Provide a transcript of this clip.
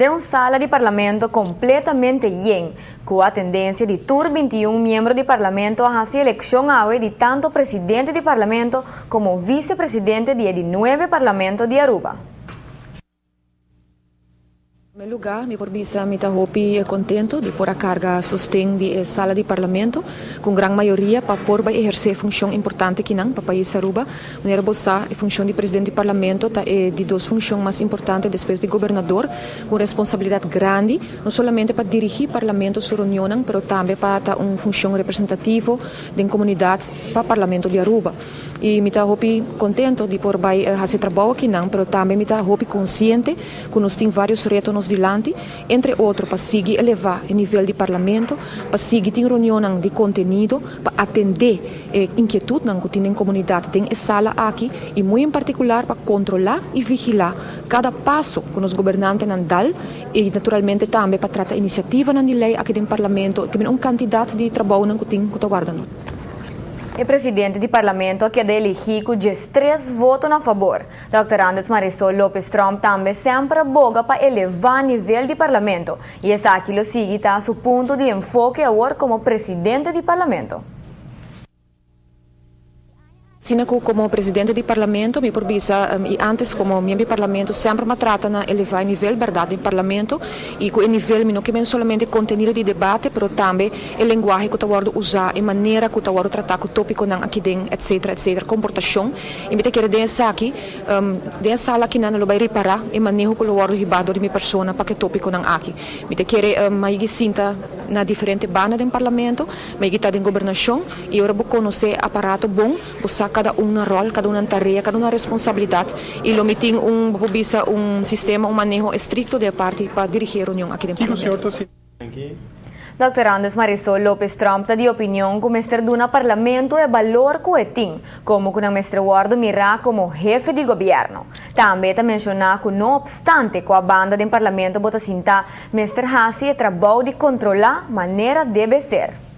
Den un sala di Parlamento completamente yen, cu atendencia di tur 21 miembro di Parlamento, a haci eleccion awe di tanto presidente di Parlamento como vicepresidente di e 9 Parlamento di Aruba. Na prome luga, mi por bisa mi ta hopi contento di por a carga sosten di sala di Parlamento cu gran mayoria pa por bay eherce funcion importante akinan pa pais Aruba. Manera bo sa, e funcion di presidente di Parlamento ta e di dos funcion mas importante despues di gobernador, cu responsabilidad grandi, no solamente pa dirigi Parlamento su reunion, pero tambe pa un funcion representativo di comunidad pa Parlamento di Aruba. Y mi ta hopi contento di por bay haci trabou akinan, pero tambe mi ta hopi consciente cu nos tin varios reto nos dilanti, entre otro pa sigui eleva e nivel di Parlamento, pa sigui tin reunion di contenido, pa atende inquietud cu tin den comunidad den e sala aki y muy en particular pa controla y vigila cada paso cu nos gobernantenan dal y naturalmente tambe pa trata iniciativa di ley aki den Parlamento, cu un cantidad di trabou cu tin cu ta warda. E presidente di Parlamento a keda eligi cu 3 voto na fabor. Dr. Andres Marisol Lopez Tromp tambe semper a boga pa eleva nivel di Parlamento. Y esaki lo sigui ta su punto di enfoke awor como presidente di Parlamento. Asina como presidente di Parlamento, mi por bisa, y antes como miembro di Parlamento, semper mi a trata na eleva e nivel, berdad, di Parlamento, y cu e nivel, no kiermen solamente contenido di debate, pero tambe e lenguahe cu ta wordo usa, e manera cu ta wordo trata cu topiconan aki den, etc., etc., comportacion. Y mi ta kere den esaki, den sala akinan lo bay ripara e maneho cu lo wordo hiba di mi persona pa cu e topiconan aki. Mi ta kere m'a sinta na diferente banda di Parlamento, m'a ta den gobernacion y ora bo conoce aparato bon, bo sa cada un nan rol, cada un nan tarea, cada un nan responsabilidad y lo mi tin un bisa un sistema, un maneho estricto di parti pa dirigi e reunion aki den Parlamento. Dr. Andres Marisol Lopez Tromp ta di opinion cu mester duna Parlamento e balor cu e tin, como cu mester wordo mira como hefe di gobierno. Tambe ta menciona cu no obstante cu e banda di Parlamento bo ta sinta, mester haci e trabou di controla manera debe ser.